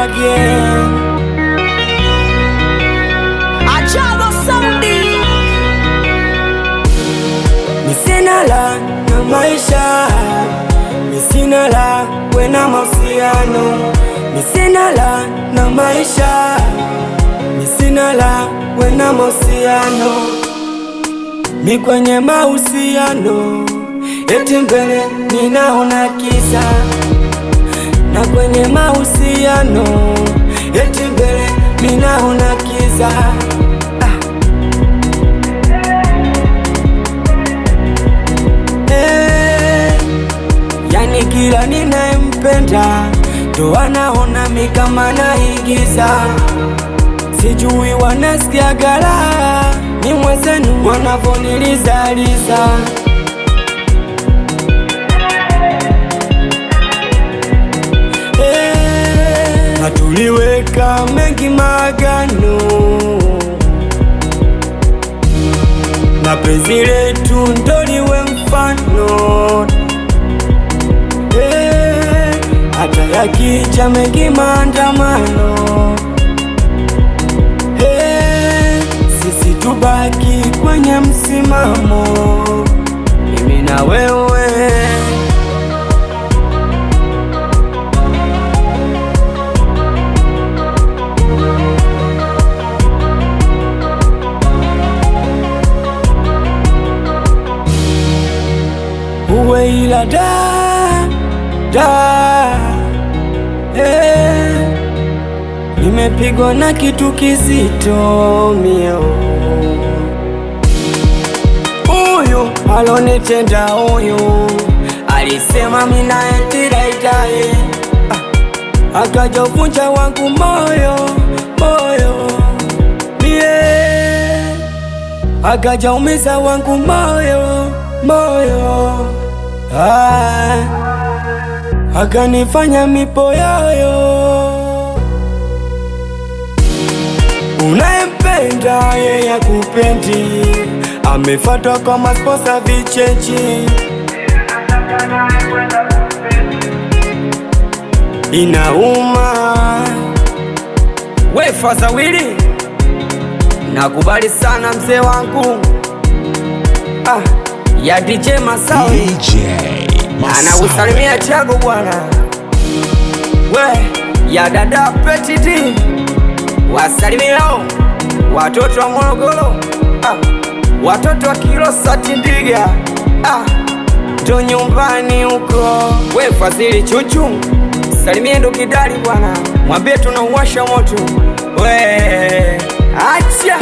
again. Achago Soundi. Mi sina la na maisha, mi sina la wena mahusiano, mi sina la na maisha, mi sina la wena mahusiano, mi kwenye mahusiano eti mbele ninaona kiza, na kwenye mahusiano eti mbele ninaona kiza. Yani kila ninayempenda ndo anaona mi kama naigiza, sijui wanasikia gala ni mwenzenu wanavonilizaliza. Na tuliweka mengi maagano na penzi letu ndo liwe mfano. Hata yakija mengi maandamano, sisi tubaki kwenye msimamo, mimi na wewe. Uwe ila da da, nimepigwa na kitu kizito mio. Huyu alonitenda huyu alisema mina tiraitai, akaja uvunja wangu moyo moyo mie, akaja umiza wangu moyo moyo, akanifanya mipoyoyo. Unayempenda yeye hakupendi, amefuatwa kwa masponsa vichenji. Inauma we Fazawili, nakubali sana mzee wangu, ya DJ Masawe DJ anakusalimia Chago bwana, we ya dada Petiti wasalimiao watoto wa Morogoro, watoto wa Kilosa Tindiga, ndo nyumbani huko. We Fadhili Chuchu salimie ndo Kidali bwana, mwambie tunauwasha moto. We acha.